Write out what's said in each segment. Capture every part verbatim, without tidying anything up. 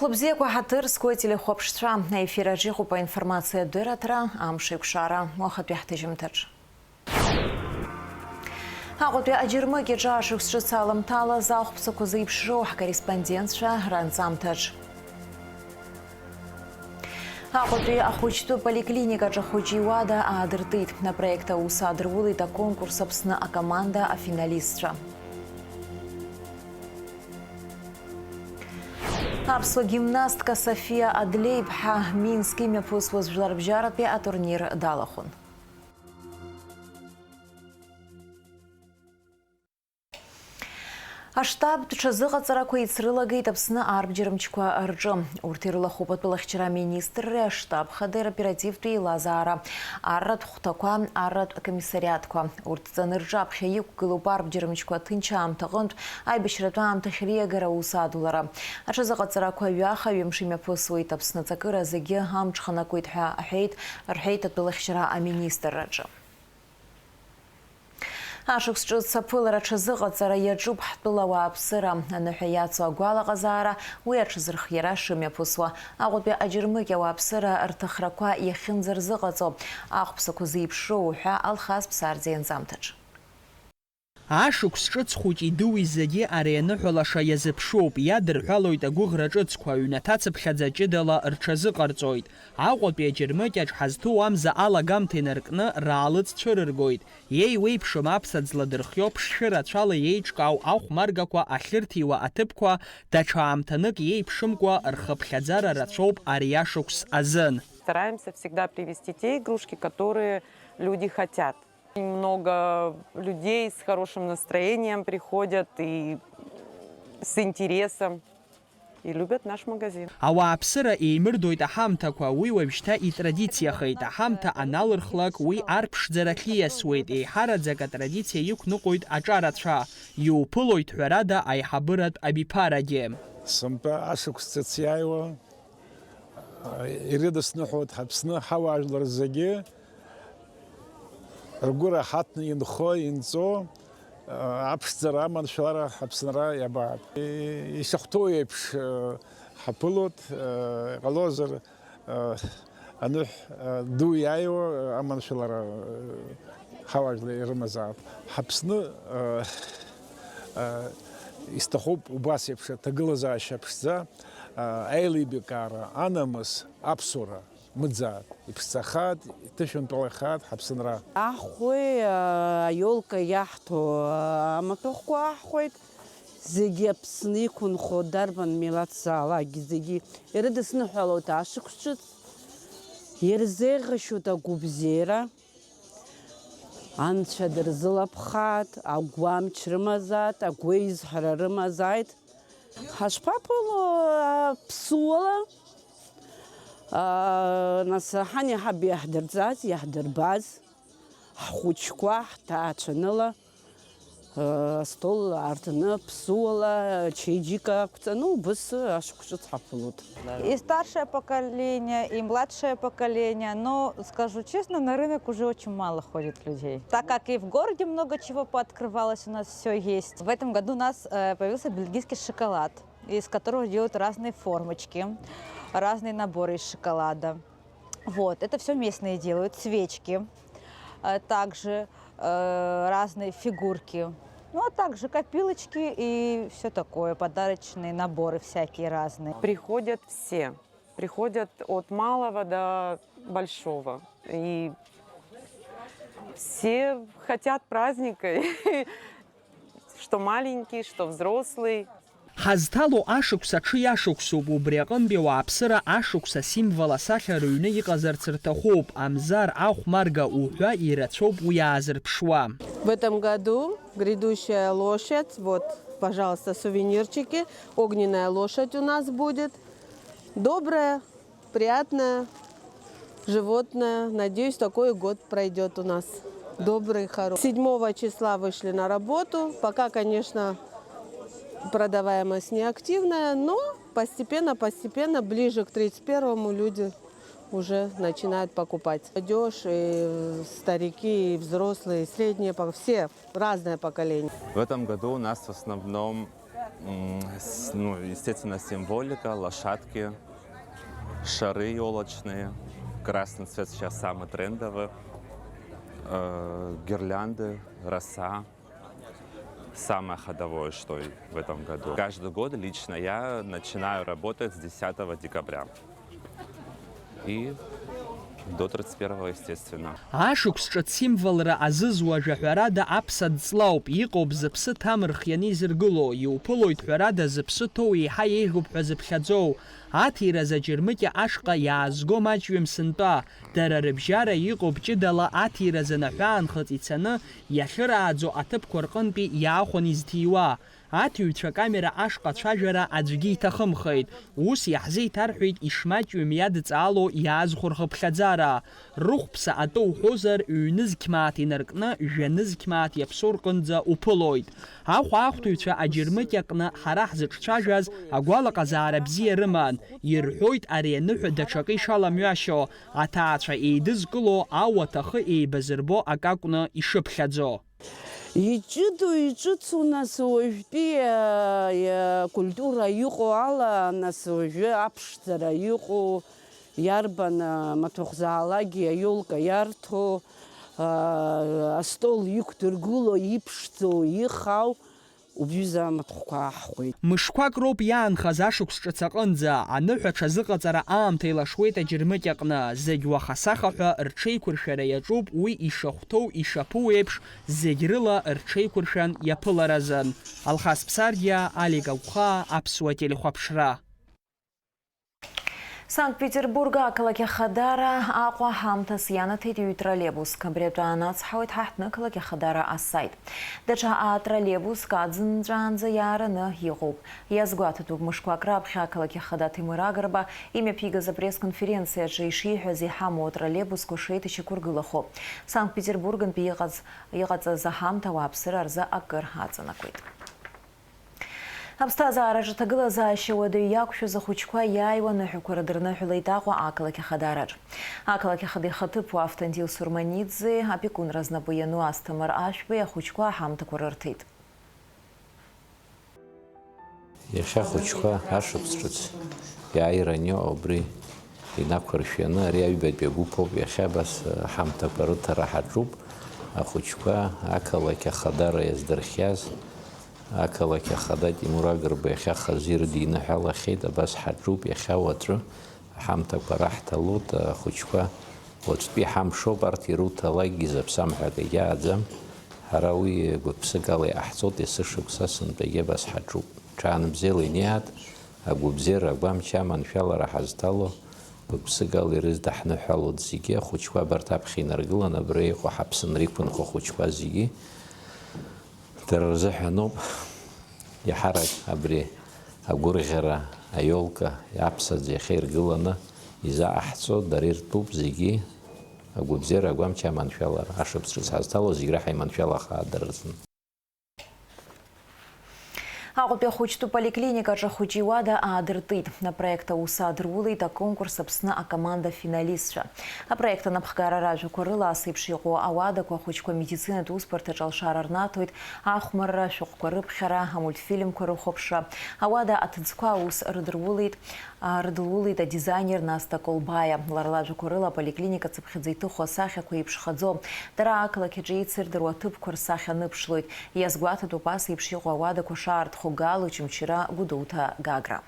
Хәлыбзиақәа ҳаҭыр зқәу ателехәаԥшцәа, аефир аҿы иҟоуп аинформациатә дырраҭара, амш еиқәшара, уахатәи ҳҭыжьымҭаҿ. Аҟәатәи аџьармыкьаҿы ашықәс ҿыц аламҭалаз ахәԥсақәа зеиԥшроу ҳкорреспондентцәа ранҵамҭаҿ. Аҟәатәи ахәыҷтәы поликлиникаҿы ахәыҷы иуада аадыртит. Апроект аус аадырулеит аконкурс Аԥсны акоманда афиналистцәа. Аԥсуа гимнастка Софиа Адлеиԥҳа Минск имҩаԥысуаз жәларбжьаратәи атурнир далахәын. Аштабтә ҽазыҟаҵарақәа еицрылагеит Аԥсны арбџьармчқәа рҿы. Урҭ ирылахәуп атәылахьчара аминистрреи аштаб хадеи роперативтә еилазаара, арратә хәҭақәа, арратә комиссариатқәа. Урҭ ҵаны рҿаԥхьа иқәгылоуп арбџьармчқәа аҭынч аамҭа аҟынтә аибашьратә аамҭахь риагара аус адулара. Аҽазыҟаҵарақәа ҩаха ҩымш имҩаԥысуеит, Аԥсны аҵакыра зегьы амҽханакуеит ҳәа аҳәеит, рҳәеит атәылахьчара аминистрраҿы. Ашықәс ҿыц аԥылара аҽазыҟаҵара иаҿуп ҳтәыла ауааԥсыра аныҳәа иацу агәалаҟазаара, уи аҽазырхиара шымҩаԥысуа, Аҟәатәи аџьармыкьа ауааԥсыра рҭахрақәа иахьынӡарзыҟаҵо, ахәԥсақәа зеиԥшроу уҳәа Алхас Ԥсардиа ианҵамҭаҿ. Ашықәс ҿыц хәыҷи-дуи зегьы ари аныҳәа лаша иазыԥшуп, иадырҳәалоит агәыӷра ҿыцқәа, ҩнаҭацыԥхьаӡа ҷыдала рҽазыҟарҵоит. Аҟәатәи аџьармыкьаҿ ҳазҭоу амза алагамҭа инаркны раалыҵ цәырыргоит. Иеиуеиԥшым аԥса ӡла дырхиоуп, ԥшшәы рацәала иеиҿкаау ахәмаргақәа ахьырҭиуа аҭыԥқәа, даҽа аамҭанык иеиԥшымкәа рхыԥхьаӡара рацәоуп ари ашықәс азын. Стараемся всегда привезти те игрушки, которые люди хотят. Много людей с хорошим настроением приходят и с интересом. И любят наш магазин. Ауааԥсыра еимырдоит аҳамҭақәа, уи уажәшьҭа итрадициахеит. Аҳамҭа аналырхлак, уи арԥшӡара хьиасуеит, еиҳараӡак атрадициа иқәныҟәоит аҿарацәа. Иуԥылоит, ҳәарада, аиҳабыратә абиԥарагьы. Сынтәа ашықәс ҿыц иааиуа, ирыдысныҳәоит ҳаԥсны ҳауаажәлар зегьы. Ргәы раҳаҭны инхо, инҵо, аԥшӡара, аманшәалара ҳаԥсынра иабап. Ишахәҭоу еиԥш, ҳаԥылоит, иҟалозар, аныҳә ду иааиуа аманшәалара ҳауаажәлар ирымазаап. Ҳаԥсны исҭахуп убас еиԥш аҭагылазаашьа ԥшӡа, аилибакаара, анамыс, аԥсуара. Мыӡаа иԥшӡахааит, иҭышәынтәалахааит ҳаԥсынра. Аҳәеи, аиолка иаҳҭо амаҭәахәқәа аҳхәеит, зегьы Аԥсны иқәынхо дарбан милаҭзаалакгьы зегьы ирыдысныҳәалоит ашықәс ҿыц, ирзеиӷьашьоит агәыбзиара, анцәа дырзылаԥхааит, агәы амч рымазааит, агәеизҳара рымазааит. Ҳашԥаԥыло, ԥсуала, аа, нас, ҳан иаҳаб иаҳдырҵаз, иаҳдырбаз, ҳхәыҷқәа, ҳҭаацәаныла, аа, астол аартны, ԥсуала, ачеиџьыка ақәҵаны, убыс ашықәс ҿыц ҳаԥылоит. И старшее поколение, и младшее поколение, но, скажу честно, на рынок уже очень мало ходит людей. Так как и в городе много чего пооткрывалось, у нас всё есть. В этом году у нас, э, появился бельгийский шоколад, из которого делают разные формочки, разные наборы из шоколада. Вот, это всё местные делают, свечки, э, также, э, разные фигурки. Ну, а также копилочки и всё такое, подарочные наборы всякие разные. Приходят все. Приходят от малого до большого. И все хотят праздника. Что маленький, что взрослый. Ҳазҭало ашықәс аҽы иашықәсуп, убри аҟынтәи ауааԥсыра ашықәс асимвол асахьа рыҩны иҟазарц рҭахуп, амзар, ахә марга уҳәа ирацәоуп уи аазырԥшуа. В этом году грядущая лошадь, вот, пожалуйста, сувенирчики, огненная лошадь у нас будет. Доброе, приятное животное. Надеюсь, такой год пройдёт у нас. Добрый, хороший. Седьмого числа вышли на работу. Пока, конечно, продаваемость неактивная, но постепенно, постепенно, ближе к тридцать первому люди уже начинают покупать. Молодёжь, и старики, и взрослые, и средние, по-, все, разное поколение. В этом году у нас в основном М, с-, ну, естественно, символика, лошадки, шары ёлочные. Красный цвет сейчас самый трендовый. Э, гирлянды, роса. Самое ходовое, что и в этом году. Каждый год лично я начинаю работать с десятого декабря. И до тридцать первого, естественно. Ашықәс ҿыц символра азызуа жәаҳәарада аԥса ҵлауп, иҟоуп зыԥсы ҭам рхианы изыргыло, иуԥылоит ҳәарада зыԥсы ҭоу еиҳа еиӷьуп ҳәа зыԥхьаӡоу. Аҭиразы аџьармыкьа ашҟа иаазго маҷҩым сынтәа, дара рыбжьара иҟоуп ҷыдала аҭиразы наҳәаанхыҵ ицаны иахьырааӡо аҭыԥқәа рҟынтәи иаахәаны изҭиуа. Аҭиҩцәа акамера ашҟа ацәажәара аӡәгьы иҭахымхеит. Ус иаҳзеиҭарҳәеит ишмаҷҩым иадҵаало иаазхәо рхыԥхьаӡара. Рыхәԥса атәы уҳәозар, ҩнызқь мааҭ инаркны, жәанызқь мааҭ иаԥсоу рҟынӡа уԥылоит. Ахәаахәҭыҩцәа аџьармыкьа аҟны ҳара ҳзыҿцәажәаз агәалаҟазаара бзиа рыман. Ирҳәоит ари аныҳәа даҽакы ишаламҩашьо, аҭаацәа еидызкыло, ауаҭахы еибазырбо акакәны ишыԥхьаӡо. Иҷыдоу, иҿыцу, нас, уажәтәи, а, а, культура иҟоу ала, нас, уажәы аԥшӡара иҟоу, иарбан, а, маҭәахәзаалакгьы аиолка иарҭо, а, астол иқәдыргыло, иԥшӡоу, ихау, убжьы замаҭәахәқәа аҳхәеит. Мышқәак роуп иаанхаз ашықәс ҿыц аҟынӡа, аныҳәа аҽазыҟаҵара аамҭа илашуеит аџьармыкьа аҟны, зегь уаха-сахаҳәа рҽеиқәыршәара иаҿуп уи ишахәҭоу, ишаԥу еиԥш, зегь рыла рҽеиқәыршәан иаԥыларазын. Алхас Ԥсардиа, Алик Агәхаа, Аԥсуа телехәаԥшра. Санкт-Петербург ақалақь Ахадара Аҟәа ҳамҭас ианаҭеит ҩ-троллейбуск. Абри атәы аанацҳауеит ҳа ҳҭнықалақь Ахадара асаит. Даҽа а-троллейбуск аӡынҵәаанӡа иаараны иҟоуп. Иазгәаҭатәуп, мышқәак раԥхьа ақалақь Ахада Ҭемыр Агрба имҩаԥигаз апресс-конференциаҿы ишиҳәаз, иҳамоу атроллейбусқәа шеиҭашьақәыргылахо. Санкт-Петербургнтәи иҟаз, иҟаҵаз аҳамҭа ауааԥсыра рзы акыр аҵанакуеит. Аԥсҭазаараҿы аҭагылазаашьа уадаҩ иақәшәаз ахәыҷқәа иааиуа аныҳәақәа рыдырныҳәалеит Аҟәа ақалақь Ахадараҿ. Ақалақь Ахада ихаҭыԥуаа Автандил Сурманиӡе, Опекунра знапы иану Асҭамыр Ашәбеи ахәыҷқәа аҳамҭақәа рырҭеит. Иахьа ахәыҷқәа ашықәс ҿыц иааиран иҟоу убри инақәыршәаны, ари аҩбатәи агәыԥ ауп, иахьа абас аҳамҭақәа рыҭара ҳаҿуп. Ахәыҷқәа ақалақь Ахадара иаздырхиаз, ақалақь Ахада Тимур Агрба иахьа хазы ирыдиныҳәалахьеит, абас ҳаҿуп иахьа уаҵәы. Аҳамҭақәа раҳҭалоит, ахәыҷқәа уаҵәтәи ҳамшоуп, арҭ ируҭалакгьы зыԥсам ҳәа акгьы ааӡам. Ҳара уи гәык-ԥсыкала иҟаҳҵоит, есышықәса сынтәагьы абас ҳаҿуп. Ҽаанбзиала инеиааит, агәыбзиара, агәамч, аманшәалара ҳазҭало, гәык-ԥсыкала ирыздаҳныҳәалоит зегьы, ахәыҷқәа абарҭ аԥхьа инаргыланы абра иҟоу ҳаԥсынра иқәынхо ахәыҷқәа зегьы. Дара рзыҳәаноуп, иаҳарак абри агәырӷьара, аиолка аԥсаӡ иахьа иргыланы изаҟаҳҵо, дара иртәуп зегьы, агәыбзиара, агәамч, аманшәалара, ашықәс ҿыц ҳазҭало зегь реиҳа иманшәалахааит дара рзын. Аҟәатәи ахәыҷтәы поликлиникаҿы ахәыҷы иуада аадыртит. Апроект аус аадырулеит аконкурс Аԥсны акоманда финалистцәа. Апроект анапхгара ражәақәа рыла ас еиԥш иҟоу ауадақәа ахәыҷқәа амедицинатә усбарҭаҿы алшара рнаҭоит, ахәмарра, ашәҟәқәа рыԥхьара, амультфильмқәа рыхәаԥшра. Ауада аҭыӡқәа аус рыдырулеит, а, рыдылулеит адизайнер Наста Колбаиа. Лара лажәақәа рыла аполиклиника цыԥхьаӡа иҭыху асахьақәа еиԥшхаӡом. Дара ақалақь аҿы еицырдыруа аҭыԥқәа рсахьа аныԥшлоит. Иазгәаҭатәуп ас еиԥш иҟоу ауадақәа шаарҭаху Гал, Очамчыра, Гәдоуҭа, Гагра.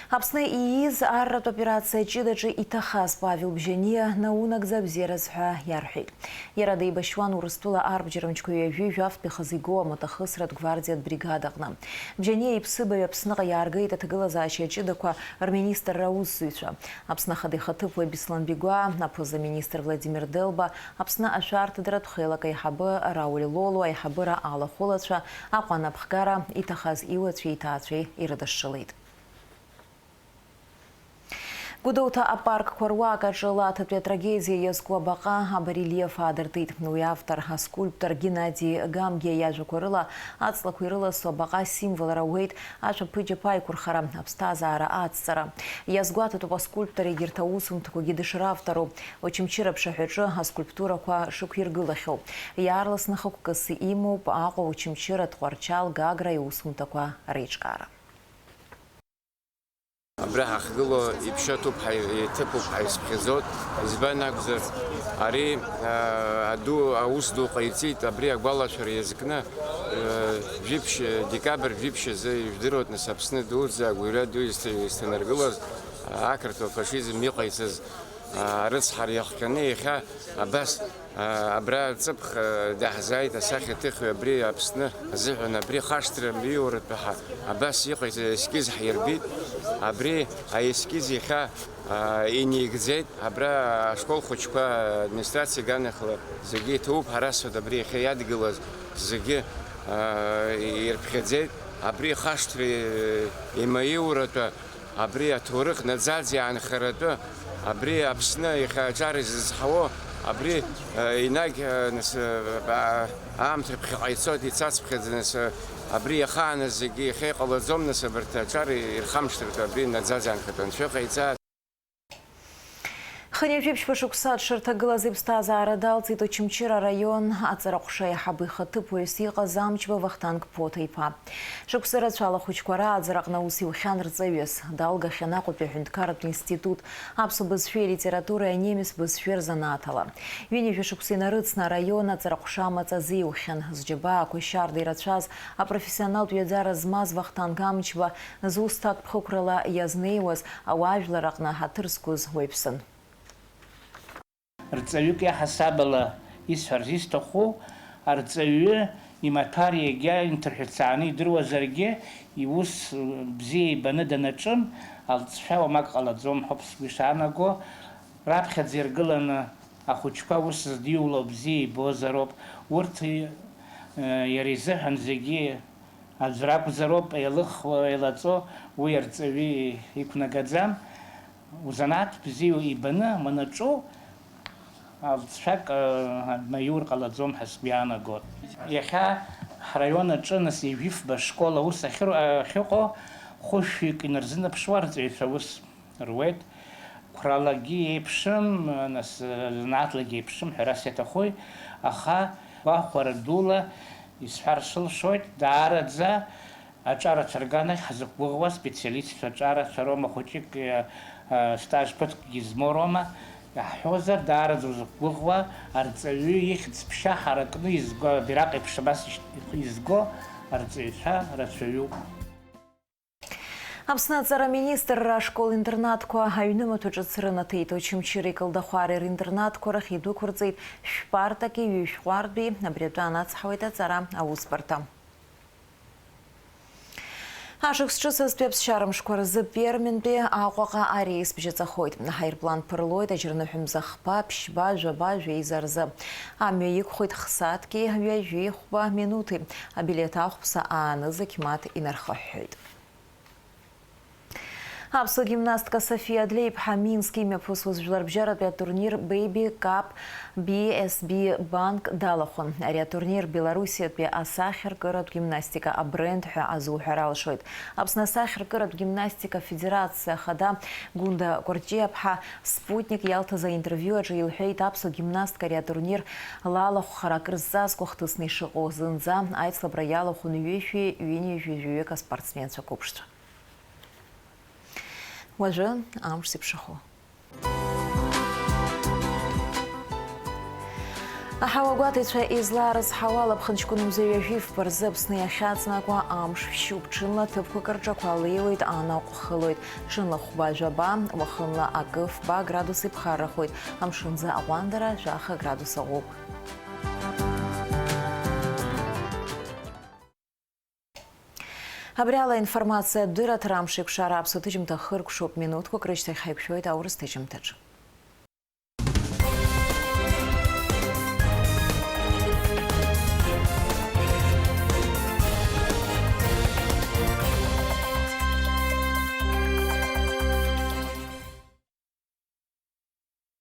Аԥсны ииз арратә операциа ҷыдаҿы иҭахаз Павел Бжьаниа наунагӡа абзиараз ҳәа иарҳәеит. Иара деибашьуан Урыстәыла арбџьармчқәа ҩажәи жәафтәи хазы игоу амаҭахысратә гвардиатә бригадаҟны. Бжьаниа иԥсыбаҩ Аԥсныҟа иааргеит аҭагылазаашьа ҷыдақәа рминистрра аусзуҩцәа. Аԥсны Ахада ихаҭыԥуаҩ Беслан Бигәаа, аԥыза-министр Владимир Делба, Аԥсны ашәарҭадаратә хеилак аиҳабы Рауль Лоло, аиҳабыра алахәылацәа, Аҟәа анапхгара иҭахаз иуацәеи иҭаацәеи ирыдашшылеит. Гәдоуҭа апаркқәа руак аҿы Лаҭатәи атрагедиа иазку абаҟа абарельеф аадыртит. Уи автор, аскульптор Геннади Гамгиа иажәақәа рыла, аҵлақәа ирыласу абаҟа символра ауеит ашәаԥыџьаԥ аиқәырхара, аԥсҭазаара ацҵара. Иазгәаҭатәуп аскульптор егьырҭ аусумҭақәагьы дышравтору, Очамчыра аԥшаҳәаҿы аскульптурақәа шықәиргылахьоу. Иаарласны хықәкыс имоуп Аҟәа, Очамчыра, Тҟәарчал, Гагра иусумҭақәа реиҿкаара. Абра ҳахьгылоу иԥшьа ҭоуп ҳәа, иҭыԥуп ҳәа исыԥхьаӡоит. Избан акәзар, ари, аа, аду, аус ду ҟаиҵеит, абри агәалашәара иазкны, э, жәиԥшь, декабр жәиԥшь азы ижәдыруеит, нас, Аԥсны дуӡӡа агәырҩа ду изҭ-, изҭанаргылаз, аа, ақырҭуа фашизм иҟаиҵаз, аа, арыцҳара иахҟьаны иахьа абас Абра ҵыԥх даҳзааит асахьаҭыхҩы абри Аԥсны азыҳәан, абри хашҭра миуратәы ҳа абас иҟаз аескиз ҳирбеит. Абри аескиз иахьа, а, инеигӡеит. Абра ашкол хәыҷқәа администрациа аганахьала зегьы иҭоуп, ҳарасуеит абри иахьа иадгылаз зегьы, а, ирԥхьаӡеит. Абри хашҭра имаиуратәы Абри аҭоурых наӡаӡа иаанхаратәы, абри Аԥсны иахьа аҿар изызҳауоу, абри, э, енагь, э, нас, э, а-, аамҭа ԥхьаҟа ицоит, ицацԥхьаӡа, нас, э, абри иахааныз зегьы иахьа иҟалаӡом, нас, абарҭ аҿар ирхамышҭыртә, абри наӡаӡа иаанхартә Анцәа иҟаиҵааит. Хынҩажәи ԥшьба шықәса аҽшырҭагылаз иԥсҭазаара далҵит Очамчыра араион аҵараҟәша аиҳабы ихаҭыԥуаҩыс иҟаз Амчба Вахтанг Ԥоҭа-иԥа. Шықәса рацәала ахәыҷқәа рааӡараҟны аус иухьан рҵаҩыс, далгахьан Аҟәатәи аҳәынҭқарратә институт, аԥсуа бызшәеи алитературеи анемец бызшәеи рзанааҭ ала. Ҩынҩажәа шықәса инарыцны араион аҵараҟәша амаҵ азиухьан, зџьабаақәа шьарда ирацәаз, апрофессионалтә ҩаӡара змаз Вахтанг Амчба зусҭак ԥхықәрала иазнеиуаз, ауаажәлар аҟны ҳаҭыр зқәыз уаҩԥсын. Рҵаҩык иаҳасаб ала исҳәарц исҭаху, арҵаҩы имаҭәар иагьа инҭырҳәцааны идыруазаргьы, иус бзиа ибаны данаҿым, алҵшәа уамак ҟалаӡом ҳәоуп сгәы ишаанаго. Раԥхьаӡа иргыланы ахәыҷқәа аус здиуло бзиа ибозароуп. Урҭ, э, иара изыҳәан зегьы аӡә ракәзароуп, еилыхуа, еилаҵо, уи арҵаҩы иқәнагаӡам. Узанааҭ бзиоу ибаны уанаҿу, алҵшәак, э, наиур ҟалаӡом ҳәа сгәы иаанагоит. Иахьа ҳраион аҿы, нас, ҩажәи фба школ аус ахьыр-, ахьыҟоу хәышәҩык инарзынаԥшуа арҵаҩцәа аус руеит. Қәралагьы еиԥшым, нас, занааҭлагьы еиԥшым ҳәарас иаҭахуи, аха гәахәара дула исҳәар сылшоит, даараӡа аҿарацәа рганахь ҳзықәгәыӷуа специалистцәа, аҿарацәа роума, хәыҷык, э, э, стаж ԥыҭкгьы змоу роума, иаҳҳәозар, даараӡа узықәгәыӷуа арҵаҩы ихьӡ-ԥшьа ҳаракны изго, абираҟ еиԥш абас ишьҭ-, изго арҵаҩцәа рацәаҩуп. Аԥсны аҵара аминистрра ашкол-интернатқәа аҩнымаҭәа ҿыц рынаҭеит. Очамчыреи Калдахәареи ринтернатқәа рахь идәықәырҵеит шә-партаки ҩышә ҟәардәи, абри атәы анацҳауеит аҵара аусбарҭа. Ашықәс ҿыцызтәи аԥсшьара мшқәа рзы Перминтәи Аҟәаҟа арейс бжьаҵахоит. Аҳаирплан ԥырлоит аџьарныҳәа мза хԥа, ԥшьба, жәаба, жәеиза рзы. Амҩа иқәхоит хсааҭки ҩажәи хәба минуҭи. Абилеҭ ахәԥса аанызқь мааҭ инархыҳәҳәоит. Аԥсуа гимнастка Софиа Адлеиԥҳа Минск имҩаԥысуаз жәларбжьаратәи атурнир Baby Cup B S B Bank далахәын. Ари атурнир Белоруссиатәи асахьаркыратә гимнастика абренд ҳәа азуҳәар алшоит. Аԥсны асахьаркыратә гимнастика афедерациа ахада Гәында Кәарҷиаԥҳа Спутник иалҭаз аинтервиу аҿы илҳәеит, аԥсуа гимнастка ари атурнир лалахәхара акыр зҵазкуа хҭысны ишыҟоу. Зынӡа аицлабра иалахәын ҩышәи ҩынҩажәи жәаҩык аспортсменцәа қәыԥшцәа. Уажәы амш зеиԥшрахо. Аҳауагәаҭаҩцәа излаарызҳауа ала, ԥхынҷкәын мза ҩажәи фба рзы Аԥсны иахьаҵнакуа амш шәшьуп. Ҽынла ҭыԥқәак рҿақәа леиуеит, анаҟә хылоит. Ҽынла хәба-жәаба, уахынла акы-фба градус иԥхаррахоит. Амшынӡы аҟәандара жәаха градус аҟәуп. Абри ала аинформациатә дырраҭара амш еиқәшара аԥсуа ҭыжьымҭа хыркәшоуп, минуҭқәак рышьҭахь ҳаиқәшәоит аурыс ҭыжьымҭаҿы.